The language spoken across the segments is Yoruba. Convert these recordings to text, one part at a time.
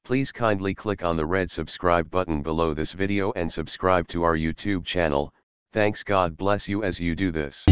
Please kindly click on the red subscribe button below this video and subscribe to our YouTube channel. Thanks. God bless you as you do this.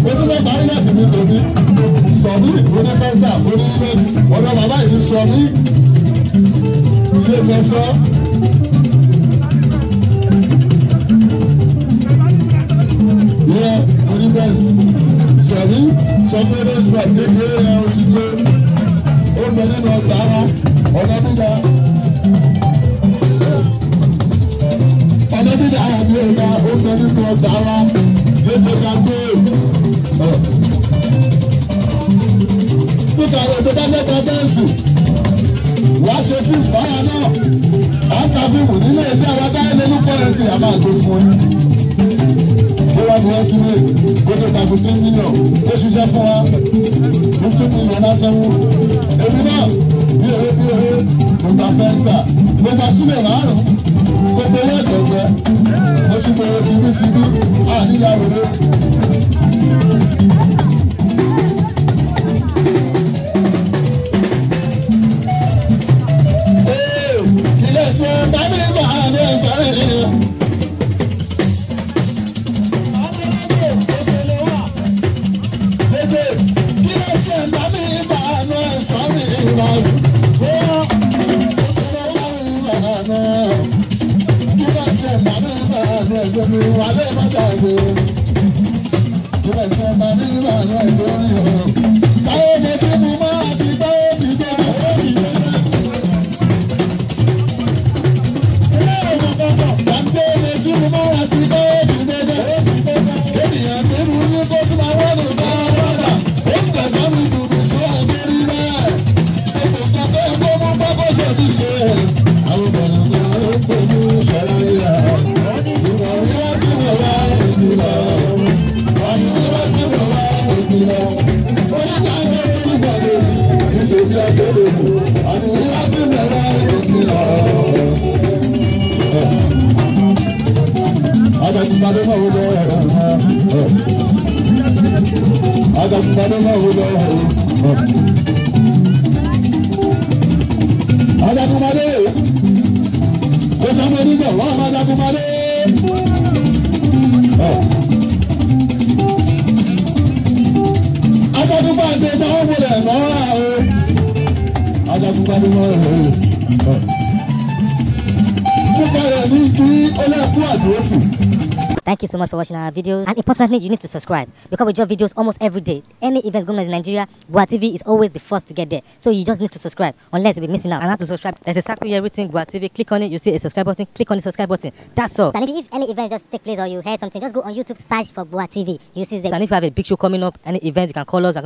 Ó tún fẹ́ parí láti ní tòbí. Sọ̀mí onífẹ́sà onífẹ́sì ọ̀dọ̀ bàbá yìí sọ̀mí. Ṣé mo sọ? Yẹ onífẹ́sì sọ̀mí sọ pé respect kékeré ẹ̀ ó ti tó. Ó bẹ nínú ọgbà wọn ọ̀nà dídá. Ọ̀nà dídá àbí ẹ̀ka ó bẹ nínú ọgbà wọn jẹjẹ ká tó. Nípa àwọn tó bá fẹ́ ka bẹ́ǹsì, wàá ṣe fíìmù báwa náà. À ń ka fíìmù nílé iṣẹ́ àwọn táyé lórí fọ́rẹ́sì àmà tó fún yín. Ó wá ní wọ́n sílé, ó tó ta 15 million, ó ṣiṣẹ́ fún wa. 15 million lásán wú. Èmi náà bí eré bí eré, mo gba fẹ́ǹsà, mo gba sílẹ̀ márùn-ún, gbogbo owó ẹ̀gbẹ̀gbẹ́, mo tún gbowó tibí tibí, àníyàwó lé. Ilé tí ẹ bá mi bá ní ẹsẹ̀ rẹ̀. Dédé, ilé tí ẹ bá mi bá ní ẹsẹ̀ rẹ̀. Ilé tí ẹ bá mi bá ní ẹsẹ̀ mi wà lé mọ́tà gbé. Ilé tí ẹ bá mi bá ní ẹsẹ̀ rẹ̀. Táwọn ọmọ tí mo máa ti gbọ́ ti gbọ́. Ajagunmade, kò sọ́mọ onígbà wọ́n máa Ajagunmade. Ajagunmade máa ń wọlé mọ́ra o. Ajagunmade máa ń wọlé. Mo bẹ̀rẹ̀ ní kí ọlẹ́kùn àdúrótì. Thank you so much for watching our videos, and importantly, you need to subscribe because we drop videos almost every day. Any events going on in Nigeria, Gua TV is always the first to get there. So you just need to subscribe, unless you'll be missing out. And how to subscribe? There's a circle here written Gua TV. Click on it, you see a subscribe button. Click on the subscribe button. That's all. And if any event just take place or you heard something, just go on YouTube, search for Gua TV. You see the. And if you have a big show coming up, any event, you can call us.